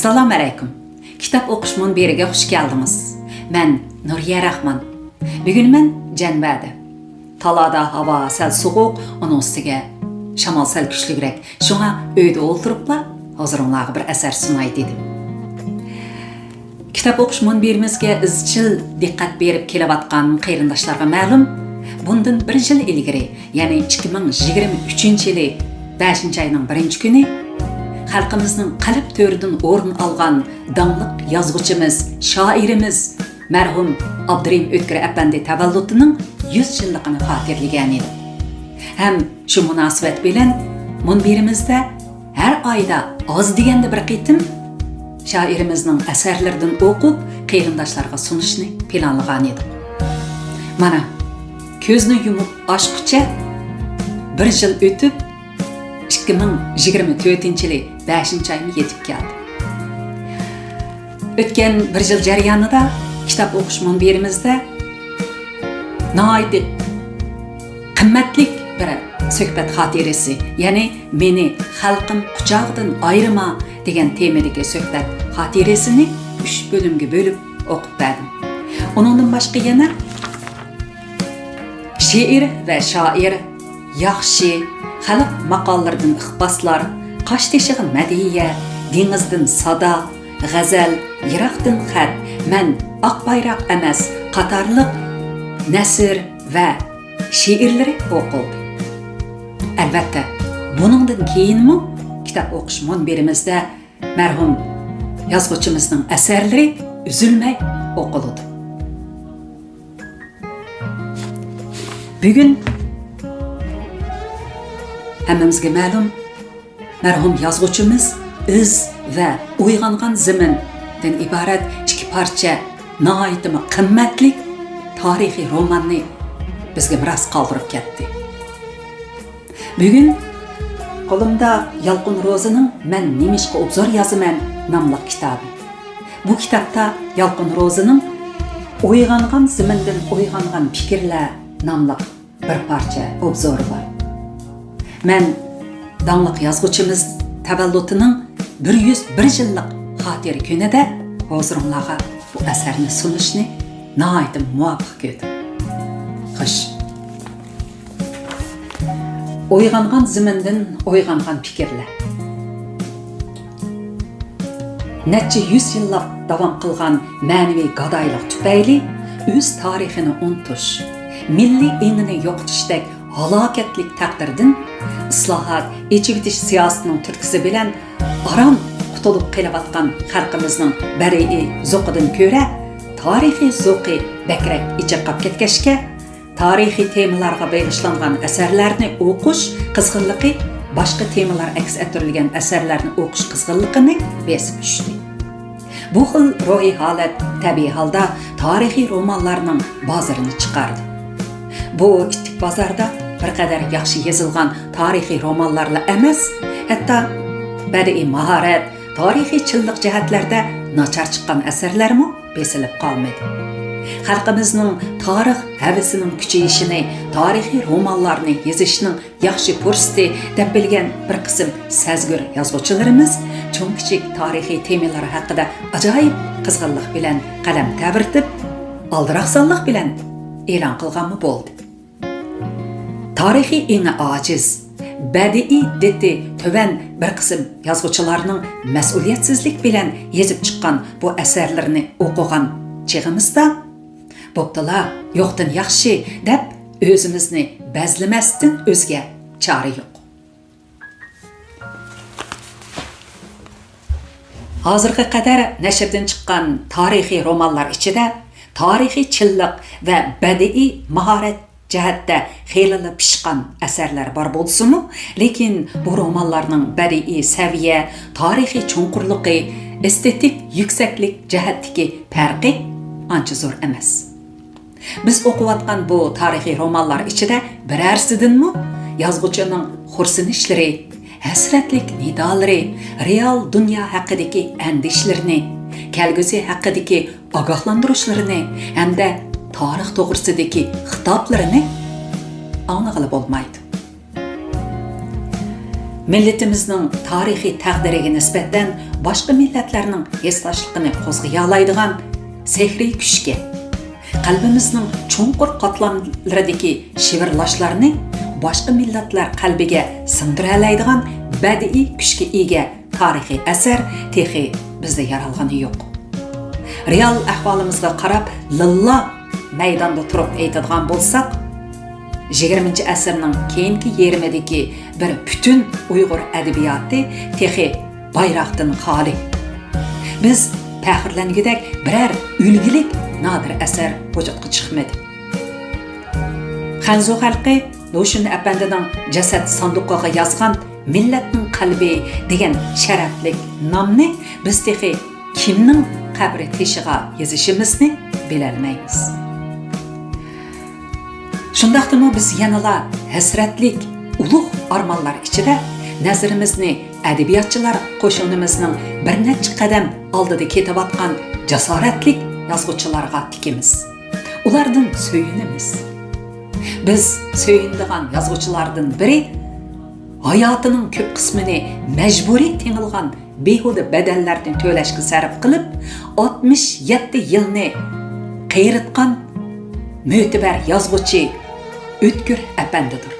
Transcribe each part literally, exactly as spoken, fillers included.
ئەسسالامۇ ئەلەيكۇم. كىتاب ئوقۇش مۇنبىرىگە خۇش كەلدىڭىز. مەن نۇرىيە راخمان. بۈگۈن مەن جەنۋەدە. تالادا ھاۋا سەل سوغۇق، ئۇنىڭ ئۈستىگە شامال سەل كۈچلۈكرەك. شۇڭا ئۆيدە ئولتۇرۇپلا ھۇزۇرۇڭلارغا بىر ئەسەر سۇناي دېدىم. كىتاب ئوقۇش مۇنبىرىمىزگە ئىزچىل دىققەت بېرىپ كېلىۋاتقان قېرىنداشلارغا مەلۇم، بۇندىن بىر يىل ئىلگىرى، يەنى ئىككى مىڭ يىگىرمە ئۈچىنچى يىلى بەشىنچى ئاينىڭ بىرىنچى كۈنى خەلقىمىزنىڭ قەلب تۆرىدىن ئورۇن ئالغان داڭلىق يازغۇچىمىز، شائىرىمىز مەرھۇم ئابدۇرېھىم ئۆتكۈر ئەپەندى تەۋەللۇتىنىڭ يۈز يىللىقىنى خاتىرىلىگەن ئىدۇق. ھەم شۇ مۇناسىۋەت بىلەن مۇنبىرىمىزدە ھەر ئايدا ئاز دېگەندە بىر قېتىم شائىرىمىزنىڭ ئەسەرلىرىدىن ئوقۇپ، قېرىنداشلارغا سۇنۇشنى پىلانلىغان ئىدۇق. مانا، كۆزنى يۇمۇپ ئاچقۇچە بىر يىل ئۆتۈپ، ئىككى مىڭ يىگىرمە تۆتىنچى يىلى بەشىنچى ئايمۇ يېتىپ كەلدى. ئۆتكەن بىر يىل جەريانىدا كىتاب ئوقۇش مۇنبىرىمىزدە ناھايىتى قىممەتلىك بىر سۆھبەت خاتىرىسى، يەنى «مېنى خەلقىم قۇچاغىدىن ئايرىما» دېگەن تېمىدىكى سۆھبەت خاتىرىسىنى ئۈچ بۆلۈمگە بۆلۈپ ئوقۇپ بەردىم. ئۇنىڭدىن باشقا يەنە شېئىر ۋە شائىر، ياخشى، خەلق ماقاللىرىدىن ئىقتىباسلار، قاش تېشىغا مەدھىيە، دېڭىزدىن سادا، غەزەل، يىراقتىن خەت، مەن ئاق بايراق ئەمەس قاتارلىق نەسر ۋە شېئىرلىرى ئوقۇلدى. ئەلۋەتتە، بۇنىڭدىن كېيىنمۇ كىتاب ئوقۇش مۇنبىرىمىزدە مەرھۇم يازغۇچىمىزنىڭ ئەسەرلىرى ئۈزۈلمەي ئوقۇلىدۇ. بۈگۈن ھەممىمىزگە مەلۇم، مەرھۇم يازغۇچىمىز ئىز ۋە ئويغانغان زېمىندىن ئىبارەت ئىككى پارچە ناھايىتىمۇ قىممەتلىك تارىخىي روماننى بىزگە مىراس قالدۇرۇپ كەتتى. بۈگۈن قولۇمدا يالقۇن روزىنىڭ «مەن نېمىشقا ئوبزور يازىمەن» ناملىق كىتابى. بۇ كىتابتا يالقۇن روزىنىڭ «ئويغانغان زېمىندىن ئويغانغان پىكىرلەر» ناملىق بىر پارچە ئوبزورى بار. مەن داڭلىق يازغۇچىمىز تەۋەللۇتىنىڭ بىر يۈز بىر يىللىق خاتىرە كۈنىدە ھۇزۇرۇڭلارغا بۇ ئەسەرنى سۇنۇشنى ناھايىتى مۇۋاپىق كۆردۈم. خوش. ئويغانغان زېمىندىن ئويغانغان پىكىرلەر. نەچچە يۈز يىللاپ داۋام قىلغان مەنىۋى گادايلىق تۈپەيلى ئۆز تارىخىنى ئۇنتۇش، مىللىي ئېڭىنى يوقىتىشتەك ھالاكەتلىك تەقدىردىن ئىسلاھات، ئېچىۋېتىش سىياسىتىنىڭ تۈرتكىسى بىلەن ئاران قۇتۇلۇپ قېلىۋاتقان خەلقىمىزنىڭ بەدىئىي زوقىدىن كۆرە تارىخىي زوقى بەكرەك ئېچىرقاپ كەتكەچكە، تارىخىي تېمىلارغا بېغىشلانغان ئەسەرلەرنى ئوقۇش قىزغىنلىقى باشقا تېمىلار ئەكس ئەتتۈرۈلگەن ئەسەرلەرنى ئوقۇش قىزغىنلىقىنى بېسىپ چۈشتى. بۇ خىل روھىي ھالەت تەبىئىي ھالدا تارىخىي رومانلارنىڭ بازىرىنى چىقاردى. بۇ ئىتتىك بازاردا بىر قەدەر ياخشى يېزىلغان تارىخىي رومانلارلا ئەمەس، ھەتتا بەدىئىي ماھارەت، تارىخىي چىنلىق جەھەتلەردە ناچار چىققان ئەسەرلەرمۇ بېسىلىپ قالمىدى. خەلقىمىزنىڭ تارىخ ھەۋىسىنىڭ كۈچىيىشىنى، تارىخىي رومانلارنى يېزىشنىڭ ياخشى پۇرسىتى دەپ بىلگەن بىر قىسىم سەزگۈر يازغۇچىلىرىمىز چوڭ-كىچىك تارىخىي تېمىلار ھەققىدە ئاجايىپ قىزغىنلىق بىلەن قەلەم تەۋرىتىپ، ئالدىراقسانلىق بىلەن ئېلان قىلغانمۇ بولدى. تارىخىي ئېڭى ئاجىز، بەدىئىي دىتى تۆۋەن بىر قىسىم يازغۇچىلارنىڭ مەسئۇلىيەتسىزلىك بىلەن يېزىپ چىققان بۇ ئەسەرلىرىنى ئوقۇغان چېغىمىزدا، «بوپتۇلا، يوقتىن ياخشى» دەپ ئۆزىمىزنى بەزلىمەستىن ئۆزگە چارە يوق. ھازىرغا قەدەر نەشردىن چىققان تارىخىي رومانلار ئىچىدە تارىخىي چىنلىق ۋە بەدىئىي ماھارەت جەھەتتە خېلىلا پىشقان ئەسەرلەر بار بولسىمۇ، لېكىن بۇ رومانلارنىڭ بەدىئىي سەۋىيە، تارىخىي چوڭقۇرلۇقى، ئېستېتىك يۈكسەكلىك جەھەتتىكى پەرقى ئانچە زور ئەمەس. بىز ئوقۇۋاتقان بۇ تارىخىي رومانلار ئىچىدە بىرەرسىدىنمۇ يازغۇچىنىڭ خورسىنىشلىرى، ھەسرەتلىك نىدالىرى، رېئال دۇنيا ھەققىدىكى ئەندىشىلىرىنى، كەلگۈسى ھەققىدىكى ئاگاھلاندۇرۇشلىرىنى ھەمدە تارىخ توغرىسىدىكى خىتابلىرىنى ئاڭلىغىلى بولمايدۇ. مىللىتىمىزنىڭ تارىخىي تەقدىرىگە نىسبەتەن باشقا مىللەتلەرنىڭ ھېسداشلىقىنى قوزغىيالايدىغان سېھرىي كۈچكە، قەلبىمىزنىڭ چوڭقۇر قاتلاملىرىدىكى شىۋىرلاشلارنى باشقا مىللەتلەر قەلبىگە سىڭدۈرەلەيدىغان بەدىئىي كۈچكە ئىگە تارىخىي ئەسەر تېخى بىزدە يارالغىنى يوق. رېئال ئەھۋالىمىزغا قاراپ لىللا مەيداندا تۇرۇپ ئېيتىدىغان بولساق، يىگىرمىنچى ئەسىرنىڭ كېيىنكى يېرىمىدىكى بىر پۈتۈن ئۇيغۇر ئەدەبىياتى تېخى بايراقتىن خالىي. بىز پەخىرلەنگۈدەك بىرەر ئۈلگىلىك نادىر ئەسەر ۋۇجۇدقا چىقمىدى. خەنزۇ خەلقى لۇشۈن ئەپەندىنىڭ جەسەت ساندۇقىغا يازغان مىللەتنىڭ قەلبى دېگەن شەرەپلىك نامنى بىز تېخى كىمنىڭ قەبرە تېشىغا يېزىشىمىزنى بىلەلمەيمىز. شۇنداقتىمۇ بىز يەنىلا ھەسرەتلىك ئۇلۇغ ئارمانلار ئىچىدە نەزىرىمىزنى ئەدەبىياتچىلار قوشۇنىمىزنىڭ بىر نەچچە قەدەم ئالدىدا كېتىۋاتقان جاسارەتلىك يازغۇچىلارغا تىكىمىز. ئۇلاردىن سۆيۈنىمىز. بىز سۆيۈنىدىغان يازغۇچىلاردىن بىرى ھاياتىنىڭ كۆپ قىسمىنى مەجبۇرىي تېڭىلغان بىھۇدە بەدەللەرنى تۆلەشكە سەرپ قىلىپ، ئاتمىش يەتتە يىلنى قېرىتقان مۆتىبەر يازغۇچى ئۆتكۈر ئەپەندىدۇر.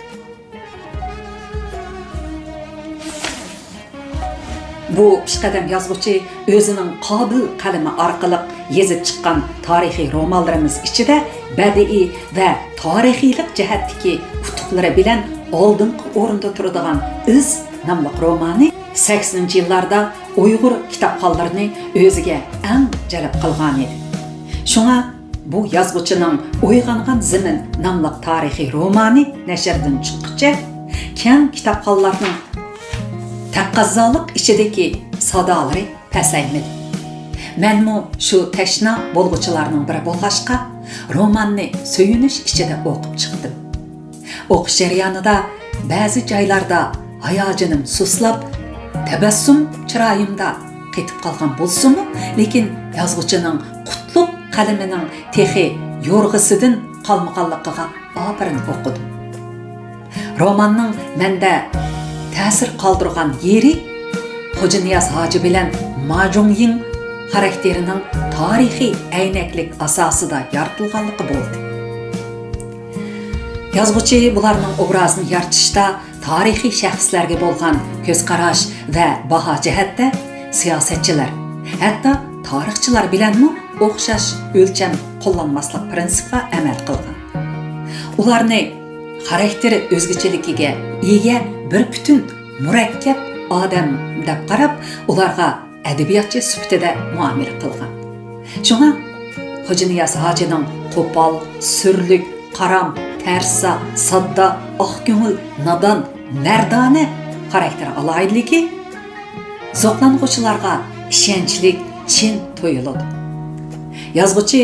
بۇ پېشقەدەم يازغۇچى ئۆزىنىڭ قابىل قەلىمى ئارقىلىق يېزىپ چىققان تارىخىي رومانلىرىمىز ئىچىدە بەدىئىي ۋە تارىخىيلىق جەھەتتىكى ئۇتۇقلىرى بىلەن ئالدىنقى ئورۇندا تۇرىدىغان ئىز ناملىق رومانى سەكسىنىنچى يىللاردا ئۇيغۇر كىتابخانلىرىنى ئۆزىگە ئەڭ جەلپ قىلغانىدى. شۇڭا بۇ يازغۇچىنىڭ ئويغانغان زېمىن ناملىق تارىخىي رومانى نەشردىن چىققۇچە كەڭ كىتابخانلارنىڭ تەقەززالىق ئىچىدىكى سادالىرى پەسەيمىدى. مەنمۇ شۇ تەشنا بولغۇچىلارنىڭ بىرى بولغاچقا، روماننى سۆيۈنۈش ئىچىدە ئوقۇپ چىقتىم. ئوقۇش جەريانىدا بەزى جايلاردا ھاياجىنىم سۇسلاپ، تەبەسسۇم چىرايىمدا قېتىپ قالغان بولسىمۇ، لېكىن يازغۇچىنىڭ قۇتلۇق قەلىمىنىڭ تېخى يورغىسىدىن قالمىغانلىقىغا ئاپىرىن ئوقۇدۇم. روماننىڭ مەندە تەسىر قالدۇرغان يېرى خوجانىياز ھاجى بىلەن ما جۇڭيىڭ خاراكتېرىنىڭ تارىخىي ئەينەكلىك ئاساسىدا يارىتىلغانلىقى بولدى. يازغۇچى بۇلارنىڭ ئوبرازىنى يارىتىشتا تارىخىي شەخسلەرگە بولغان كۆز قاراش ۋە باھا جەھەتتە سىياسەتچىلەر، ھەتتا تارىخچىلار بىلەنمۇ ئوخشاش ئۆلچەم قوللانماسلىق پىرىنسىپىغا ئەمەل قىلغان. ئۇلارنى خاراكتېر ئۆزگىچىلىكىگە ئىگە بىر پۈتۈن مۇرەككەپ ئادەم دەپ قاراپ، ئۇلارغا ئەدەبىياتچى سۈپىتىدە مۇئامىلە قىلغان. شۇڭا خوجانىياز ھاجىنىڭ قوپال، سۈرلۈك، قارام، تەرسا، ساددا، ئاق كۆڭۈل، نادان، مەردانە خاراكتېر ئالاھىدىلىكى زوقلانغۇچىلارغا ئىشەنچلىك، چىن تۇيۇلىدۇ. يازغۇچى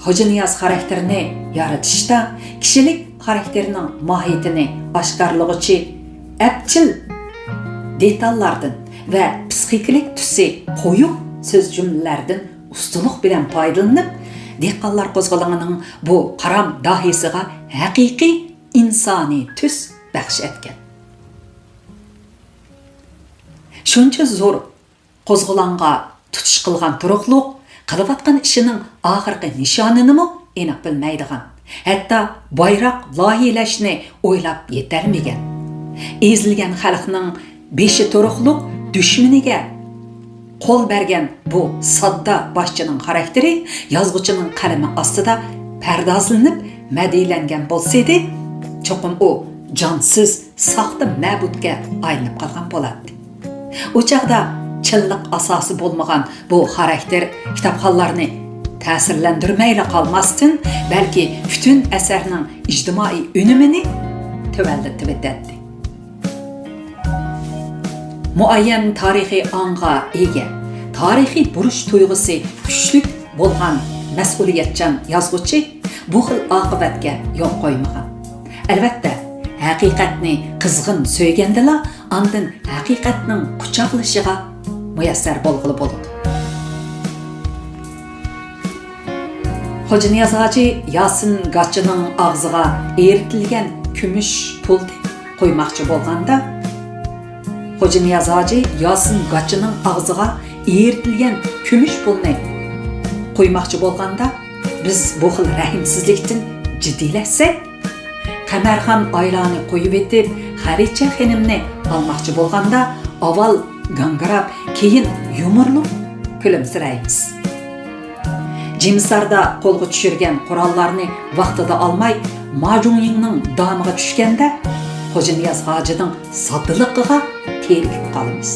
خوجانىياز خاراكتېرىنى يارىتىشتا كىشىلىك خاراكتېرنىڭ ماھىيىتىنى ئاشكارىلىغۇچى ئەپچىل دېتاللاردىن ۋە پىسخىكىلىك تۈسى قويۇق سۆز جۈملىلەردىن ئۇستىلىق بىلەن پايدىلىنىپ، دېھقانلار قوزغىلىڭىنىڭ بۇ قارام داھىيسىغا ھەقىقىي ئىنسانىي تۈس بەخش ئەتكەن. شۇنچە زور قوزغىلاڭغا تۇتۇش قىلغان تۇرۇقلۇق قىلىۋاتقان ئىشىنىڭ ئاخىرقى نىشانىنىمۇ ئېنىق بىلمەيدىغان، ھەتتا بايراق لايىھىلەشنى ئويلاپ يېتەلمىگەن، ئېزىلگەن خەلقنىڭ بېشى تۇرۇقلۇق دۈشمىنىگە قول بەرگەن بۇ ساددا باشچىنىڭ خاراكتېرى يازغۇچىنىڭ قەلىمى ئاستىدا پەردازلىنىپ مەدھىيلەنگەن بولسىدى، چوقۇم ئۇ جانسىز ساختا مەبۇدكە ئايلىنىپ قالغان بولاتتى. ئۇ چاغدا چىنلىق ئاساسى بولمىغان بۇ خاراكتېر كىتابخانلارنى تەسىرلەندۈرمەيلا قالماستىن، بەلكى پۈتۈن ئەسەرنىڭ ئىجتىمائىي ئۈنۈمىنى تۆۋەنلىتىۋېتەتتى. مۇئەييەن تارىخىي ئاڭغا ئىگە، تارىخىي بۇرچ تۇيغۇسى كۈچلۈك بولغان مەسئۇلىيەتچان يازغۇچى بۇ خىل ئاقىۋەتكە يول قويمىغان. ئەلۋەتتە، ھەقىقەتنى قىزغىن سۆيگەندىلا، ئاندىن ھەقىقەتنىڭ قۇچاقلىشىغا مۇيەسسەر بولغىلى بولىدۇ. خوجانىياز ھاجى ياسىن گاچىنىڭ ئاغزىغا ئېرىتىلگەن كۈمۈش پۇلنى قويماقچى بولغاندا، خوجانىياز ھاجى ياسىن گاچىنىڭ ئاغزىغا ئېرىتىلگەن كۈمۈش پۇلنى قويماقچى بولغاندا، بىز بۇ خىل رەھىمسىزلىكتىن جىددىيلەشسەك، قەمەرخان ئايلارنى قويۇۋېتىپ، خەدىچە خېنىمنى ئالماقچى بولغاندا، ئاۋۋال گاڭگىراپ، كېيىن يۇمۇرۇلۇپ كۈلۈمسىرەيمىز. جىمىساردا قولغا چۈشۈرگەن قوراللارنى ۋاقتىدا ئالماي، ما جۇڭيىڭنىڭ دامىغا چۈشكەندە، خوجانىياز ھاجىنىڭ ساددىلىقىغا تېرىكىپ قالىمىز.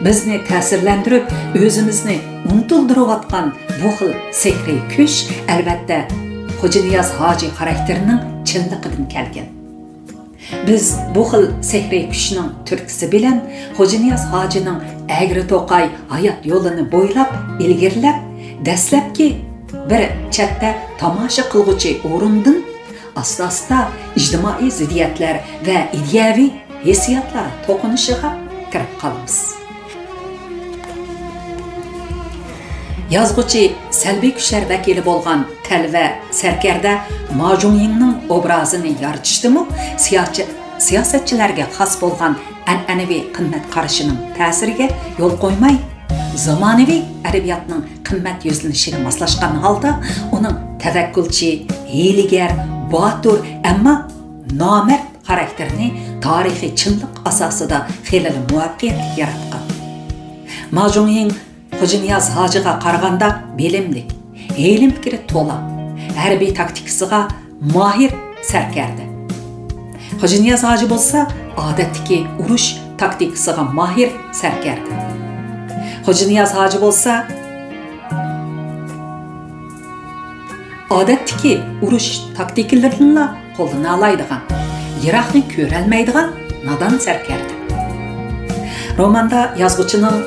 بىزنى تەسىرلەندۈرۈپ، ئۆزىمىزنى ئۇنتۇلدۇرۇۋاتقان بۇ خىل سېھرىي كۈچ، ئەلۋەتتە، خوجانىياز ھاجى خاراكتېرىنىڭ چىنلىقىدىن كەلگەن. بىز بۇ خىل سېھرىي كۈچنىڭ تۈرتكىسى بىلەن خوجانىياز ھاجىنىڭ ئەگرى توقاي ھايات يولىنى بويلاپ ئىلگىرىلەپ، دەسلەپكى بىر چەتتە تاماشا قىلغۇچى ئورۇندىن ئاستا-ئاستا ئىجتىمائىي زىددىيەتلەر ۋە ئىدىيەۋى ھېسسىياتلار توقۇنۇشىغا كىرىپ قالىمىز. يازغۇچى سەلبىي كۈچلەر ۋەكىلى بولغان تەلۋە سەركەردە ما جۇڭيىڭنىڭ ئوبرازىنى يارىتىشتىمۇ سىياسەت-، سىياسەتچىلەرگە خاس بولغان ئەنئەنىۋى قىممەت قارىشىنىڭ تەسىرىگە يول قويماي، زامانىۋى ئەدەبىياتنىڭ قىممەت يۈزلىنىشىگە ماسلاشقان ھالدا ئۇنىڭ تەۋەككۈلچى، ھىيلىگەر، باتۇر، ئەمما نامەرد خاراكتېرىنى تارىخىي چىنلىق ئاساسىدا خېلىلا مۇۋەپپەقىيەتلىك ياراتقان. ما جۇڭيىڭ خوجانىياز ھاجىغا قارىغاندا بىلىملىك، ھېلىم پىكرى تولا، ھەربىي تاكتىكىسىغا ماھىر سەركەردە. خوجانىياز ھاجى بولسا ئادەتتىكى ئۇرۇش تاكتىكىسىغا ماھىر سەركەردە. خوجانىياز ھاجى بولسا ئادەتتىكى ئۇرۇش تاكتىكىلىرىنىلا قوللىنالايدىغان، يىراقنى كۆرەلمەيدىغان نادان سەركەردە. روماندا يازغۇچىنىڭ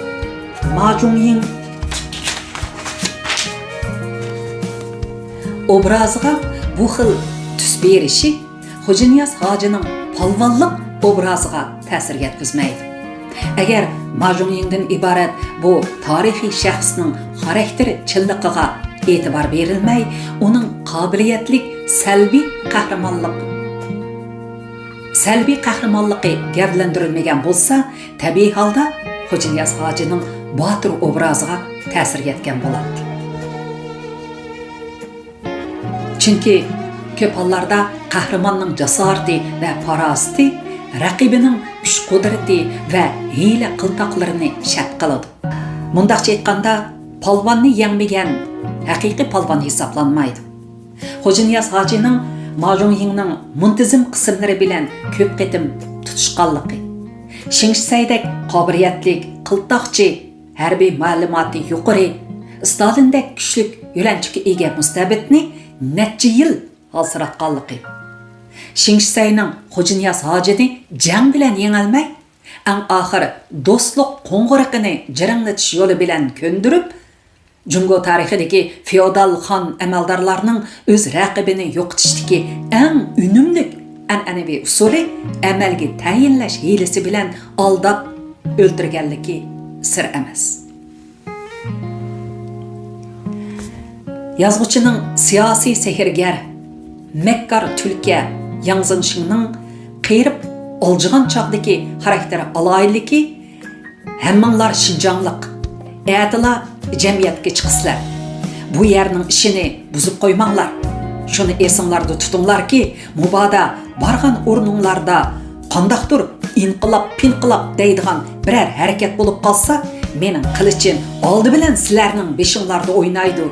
ما جۇڭيىڭ ئوبرازىغا بۇ خىل تۈس بېرىشى خوجانىياز ھاجىنىڭ پالۋانلىق ئوبرازىغا تەسىر يەتكۈزمەيدۇ. ئەگەر ما جۇڭيىڭدىن ئىبارەت بۇ تارىخىي شەخسنىڭ خاراكتېر چىنلىقىغا ئېتىبار بېرىلمەي، ئۇنىڭ قابىلىيەتلىك سەلبىي قەھرىمانلىق، سەلبىي قەھرىمانلىقى گەۋدىلەندۈرۈلمىگەن بولسا، تەبىئىي ھالدا خوجانىياز ھاجىنىڭ باتۇر ئوبرازىغا تەسىر يەتكەن بولاتتى. چۈنكى كۆپ ھاللاردا قەھرىماننىڭ جاسارىتى ۋە پاراسىتى رەقىبىنىڭ كۈچ-قۇدرىتى ۋە ھىيلە-قىلتاقلىرىنى شەرت قىلىدۇ. مۇنداقچە ئېيتقاندا، پالۋاننى يەڭمىگەن ھەقىقىي پالۋان ھېسابلانمايدۇ. خوجانىياز ھاجىنىڭ ما جۇڭيىڭنىڭ مۇنتىزىم قىسىملىرى بىلەن كۆپ قېتىم تۇتۇشقانلىقى، شېڭ شىسەيدەك قابىلىيەتلىك قىلتاقچى، ھەربىي مەلۇماتى يۇقىرى، ستالىندەك كۈچلۈك يۆلەنچۈككە ئىگە مۇستەبىتنى نەچچە يىل ھالسىراتقانلىقى، شېڭ شىسەينىڭ خوجانىياز ھاجىنى جەڭ بىلەن يېڭەلمەي، ئەڭ ئاخىر دوستلۇق قوڭغۇرىقىنى جىرىڭلىتىش يولى بىلەن كۆندۈرۈپ، جۇڭگو تارىخىدىكى فېئودال خان ئەمەلدارلارنىڭ ئۆز رەقىبىنى يوقىتىشتىكى ئەڭ ئۈنۈملۈك ئەنئەنىۋى ئۇسۇلى ئەمەلگە تەيىنلەش ھىيلىسى بىلەن ئالداپ ئۆلتۈرگەنلىكى سىر ئەمەس. يازغۇچىنىڭ سىياسىي سېھىرگەر، مەككار تۈلكە ياڭ زېڭشىڭنىڭ قېرىپ ئالجىغان چاغدىكى خاراكتېر ئالاھىدىلىكى، ھەممىڭلار شىنجاڭلىق، ئەتىلا جەمئىيەتكە چىقىسىلەر. بۇ يەرنىڭ ئىشىنى بۇزۇپ قويماڭلار. شۇنى ئېسىڭلاردا تۇتۇڭلاركى، مۇبادا بارغان ئورنۇڭلاردا قانداقتۇر ئىنقىلاب، پىنقىلاب دەيدىغان بىرەر ھەرىكەت بولۇپ قالسا، مېنىڭ قىلىچىم ئالدى بىلەن سىلەرنىڭ بېشىڭلاردا ئوينايدۇ،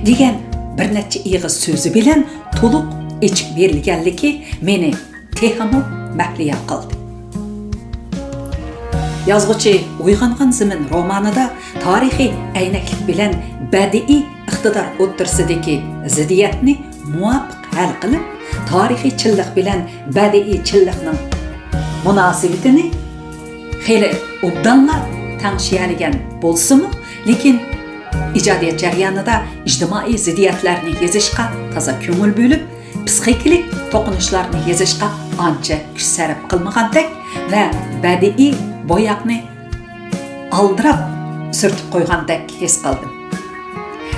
دېگەن بىر نەچچە ئېغىز سۆزى بىلەن تولۇق ئېچىپ بېرىلگەنلىكى مېنى تېخىمۇ مەھلىيا قىلدى. يازغۇچى ئويغانغان زېمىن رومانىدا تارىخىي ئەينەكلىك بىلەن بەدىئىي ئىقتىدار ئوتتۇرىسىدىكى زىددىيەتنى مۇۋاپىق ھەل قىلىپ، تارىخىي چىنلىق بىلەن بەدىئىي چىنلىقنىڭ مۇناسىۋىتىنى خېلى ئوبدانلا تەڭشىيەلىگەن بولسىمۇ، لېكىن ئىجادىيەت جەريانىدا ئىجتىمائىي زىددىيەتلەرنى يېزىشقا تازا كۆڭۈل بۆلۈپ، پسىخىكىلىق توقۇنۇشلارنى يېزىشقا ئانچە كۈچ سەرپ قىلمىغاندەك ۋە بەدىئىي بوياقنى ئالدىراپ سۈرتۈپ قويغاندەك ھېس قىلدىم.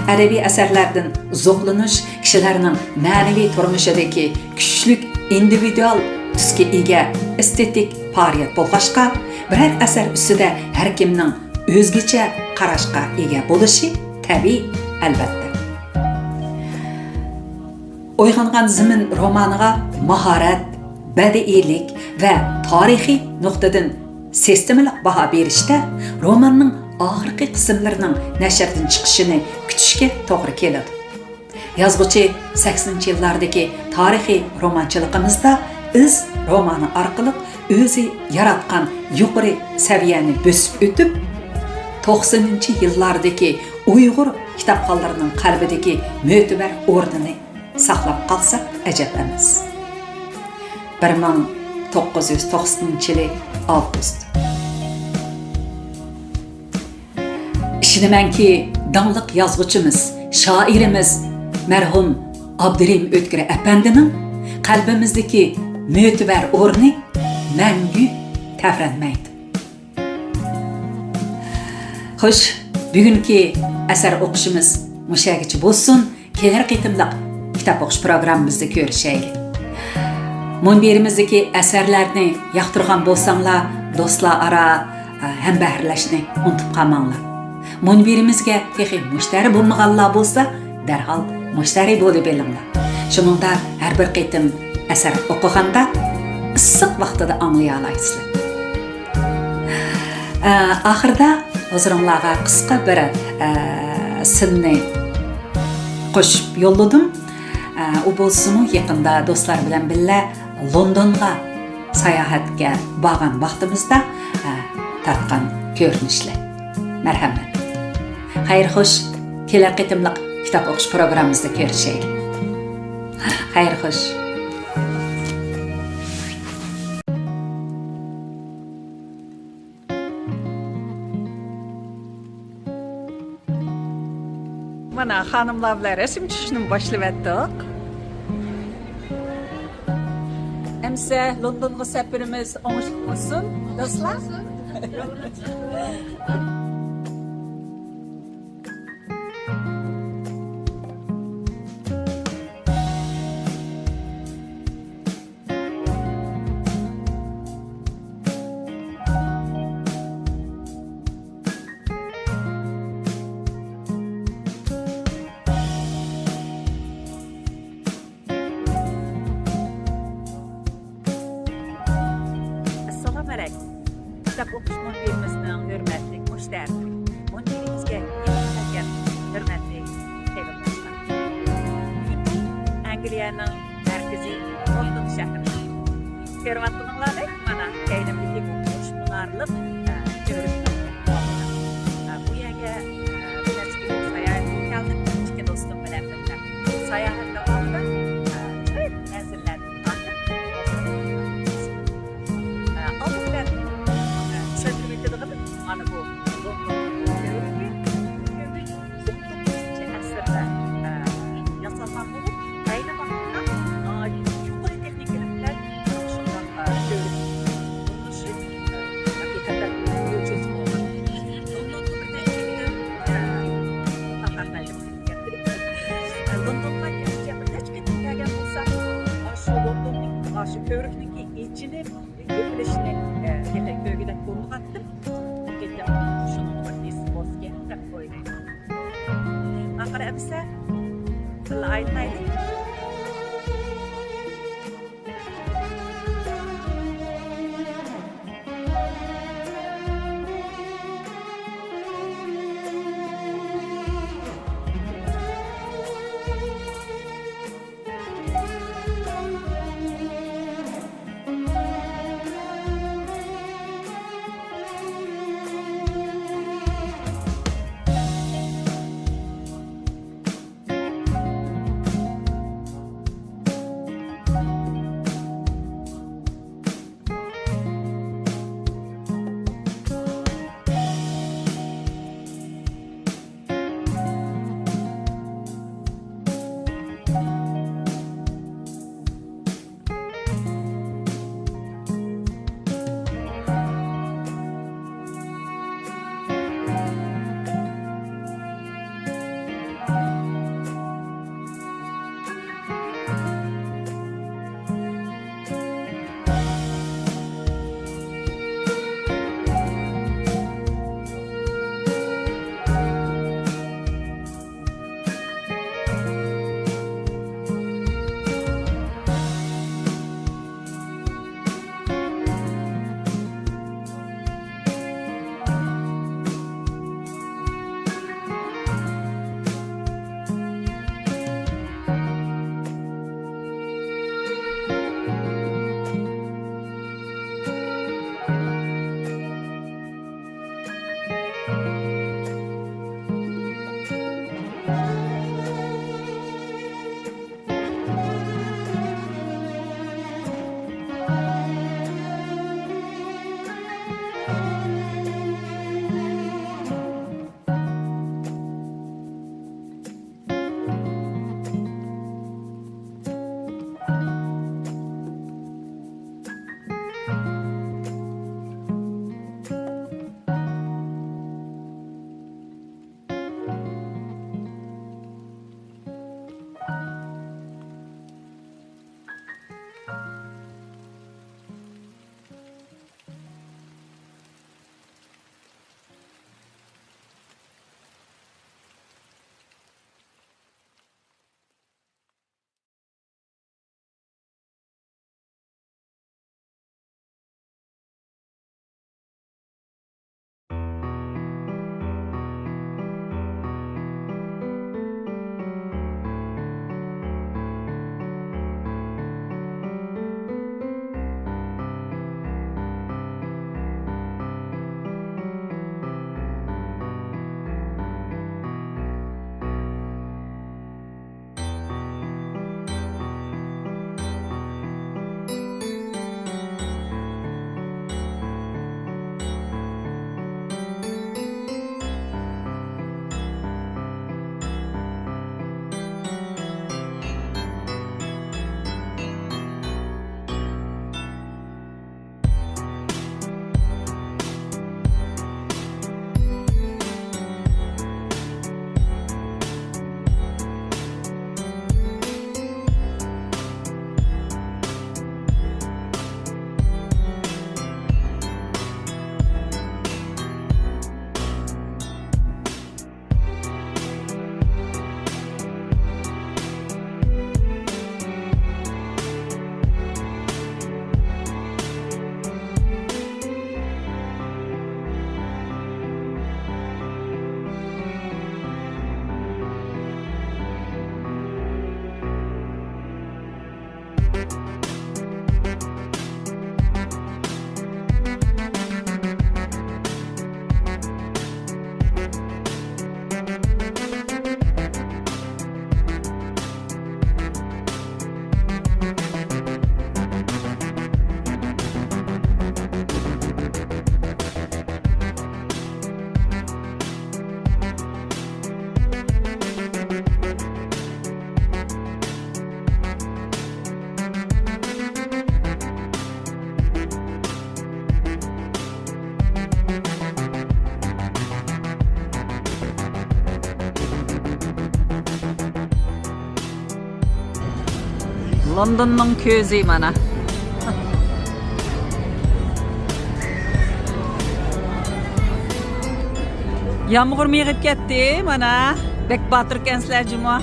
ئەدەبىي ئەسەرلەردىن زوقلىنىش كىشىلەرنىڭ مەنىۋى تۇرمۇشىدىكى كۈچلۈك ئىندىۋىدۇئال تۈسكە ئىگە ئېستېتىك ئارىيەت بولغاچقا، بىرەر ئەسەر ئۈستىدە ھەر كىمنىڭ ئۆزگىچە قاراشقا ئىگە بولۇشى تەبىئىي، ئەلۋەتتە. ئويغانغان زېمىن رومانىغا ماھارەت، بەدىئىيلىك ۋە تارىخىي نۇقتىدىن سىستېمىلىق باھا بېرىشتە روماننىڭ ئاخىرقى قىسىملىرىنىڭ نەشردىن چىقىشىنى كۈتۈشكە توغرا كېلىدۇ. يازغۇچى سەكسىنىنچى يىللاردىكى تارىخىي رومانچىلىقىمىزدا ئىز رومانى ئارقىلىق ئۆزى ياراتقان يۇقىرى سەۋىيەنى بۆسۈپ ئۆتۈپ، توقسىنىنچى يىللاردىكى ئۇيغۇر كىتابخانلىرىنىڭ قەلبىدىكى مۆتىبەر ئورنىنى ساقلاپ قالسا ئەجەب ئەمەس. بىر مىڭ توققۇز يۈز توقسىنىنچى يىلى ئاۋغۇست. ئىشىنىمەنكى، داڭلىق يازغۇچىمىز، شائىرىمىز مەرھۇم ئابدۇرېھىم ئۆتكۈر ئەپەندىنىڭ قەلبىمىزدىكى مۆتىۋەر ئورنى مەڭگۈ تەۋرەنمەيدۇ. خوش، بۈگۈنكى ئەسەر ئوقۇشىمىز مۇشۇ يەرگىچە بولسۇن. كېلەر قېتىملىق كىتاب ئوقۇش پروگراممىمىزدا كۆرۈشەيلى. مۇنبىرىمىزدىكى ئەسەرلەرنى ياقتۇرغان بولساڭلار، دوستلار ئارا، ئە، ھەمبەھىرلەشنى ئۇنتۇپ قالماڭلار. مۇنبىرىمىزگە تېخى مۇشتەرى بولمىغانلار بولسا، دەرھال مۇشتەرى بولۇۋېلىڭلار. شۇنىڭدا ھەر بىر قېتىم ئەسەر ئوقۇغاندا ئىسسىق ۋاقتىدا ئاڭلىيالايسىلەر. ئە، ئاخىرىدا ھۇزۇرۇڭلارغا قىسقا بىر، ئە، سىننى قوشۇپ يوللىدىم. ئە، ئۇ بولسىمۇ يېقىندا دوستلار بىلەن بىللە لوندونغا ساياھەتكە بارغان ۋاقتىمىزدا، ئە، تارتقان كۆرۈنۈشلەر. مەرھەمەت. خەير خوش، كېلەر قېتىملىق كىتاب ئوقۇش پروگراممىمىزدا كۆرۈشەيلى. خەير خوش. مانا، خانىملار بىلەن رەسىم چۈشۈشنى باشلىۋەتتۇق. ئەمسە لوندونغا سەپىرىمىز ئوڭۇشلۇق بولسۇن، دوستلار. ئەسسالامۇئەلەيكۇم. كىتاب ئوقۇش مۇنبىرىمىزنىڭ ھۆرمەتلىك مۇشتەرىلىرى، مۇنبىرىمىزگە يېڭى كەلگەن ھۆرمەتلىك قېرىنداشلار. بۈگۈن ئەنگلىيەنىڭ مەركىزى لوندون شەھىرى. كۆرۈۋاتقىنىڭلاردەك، مانا، كەينىمدىكى بۇ قوشمۇنارلىق، ئە، كۆرۈنۈش. ئە، بۇ يەرگە، ئە، بىر نەچچە كۈنلۈك ساياھەتكە كەلدىم. ئىككى دوستۇم بىلەن بىللە. ساياھەت داۋامىدا، ئە، كۆپ مەنزىرىلەرنى كۆردۈم. ئە، ئالدى بىلەن، ئە، چۈشەندۈرۈپ ئۆتىدىغىنىم، مانا بۇ لوندون كۆۋرۈكى. ئون توققۇزىنچى ئەسىردە، ئە، ياسالغان بولۇپ، ئەينى ۋاقىتتا ناھايىتى يۇقىرى تېخنىكىلىق بىلەن شۇنداق، ئە، كۆۋرۈك قۇرۇلۇشى، ئە، ھەقىقەتەن لوندوننىڭ كۆزى مانا. يامغۇرمۇ يېغىپ كەتتى مانا. بەك باتۇركەنسىلەر جۇمۇ.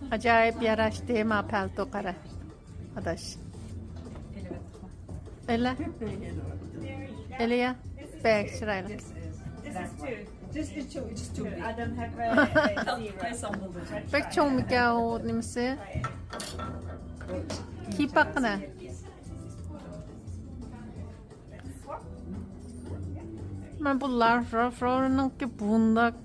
ئاجايىپ ياراشتى ما پەلتو، قارا ئاداش. ئېلە. ئېلىيا. بەك چىرايلىق. بەك چوڭمىكەن ئۇ نېمىسى؟ كىيىپ باققىنا. مەن بۇ لارف رالف لورېننىڭكى بۇنداق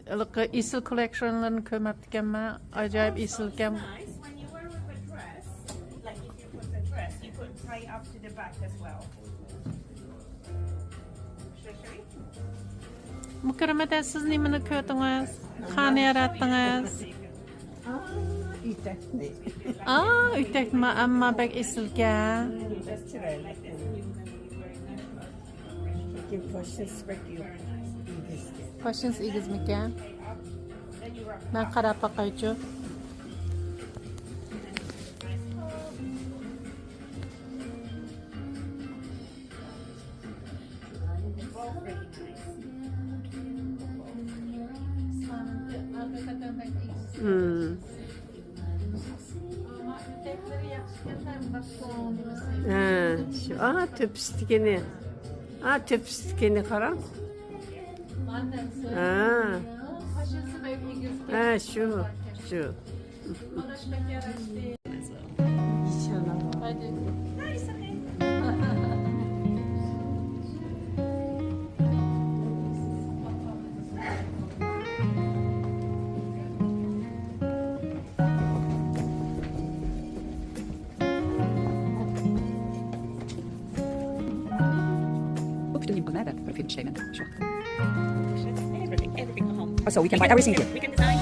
ھېلىقى ئېسىل كوللېكشنلىرىنى كۆرمەپتىكەنمەن. ئاجايىپ ئېسىلكەن. مۇكرىمەدە، سىز نېمىنى كۆردىڭىز؟ قانى ياراتتىڭىز؟ ئېتەكنى. ئا، ئېتەكمۇ، ئەمما بەك ئېسىلكەن. لېكىن پاشنىسى بەك يوق. ئېگىزكەن. پاشنىسى ئېگىزمىكەن؟ مەن قاراپ باقايچۇ. مم. ھە، شۇ، ئا، تۆپىسىدىكىنى. ئا، تۆپىسىدىكىنى قاراڭ. ھە. ھە، شۇ، شۇ. بۇ پۈتۈن يىڭنىنى بىر پۈتۈن ئىشلەيمەن شۇ ۋاقىتتا. So we can buy everything here. We can design.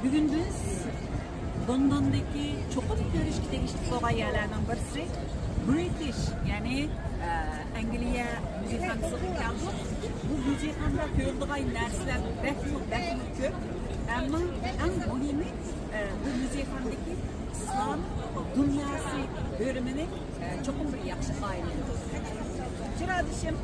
بۈگۈن بىز لوندوندىكى چوقۇم كۆرۈشكە تېگىشلىك بولغان يەرلەرنىڭ بىرسى، برىتىش، يەنى، ئە، ئەنگلىيە مۇزېيخانىسىغا كەلدۇق. بۇ مۇزېيخانىدا كۆرىدىغان نەرسىلەر بەكمۇ، بەكمۇ كۆپ. ئەمما ئەڭ مۇھىمى، ئە، بۇ مۇزېيخاندىكى ئىسلام دۇنياسى بۆلۈمىنى، ئە، چوقۇم بىر ياخشى ئايلىنىڭ. چىرايلىشىم.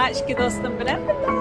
ئىككى دوستۇم بىلەن بىللە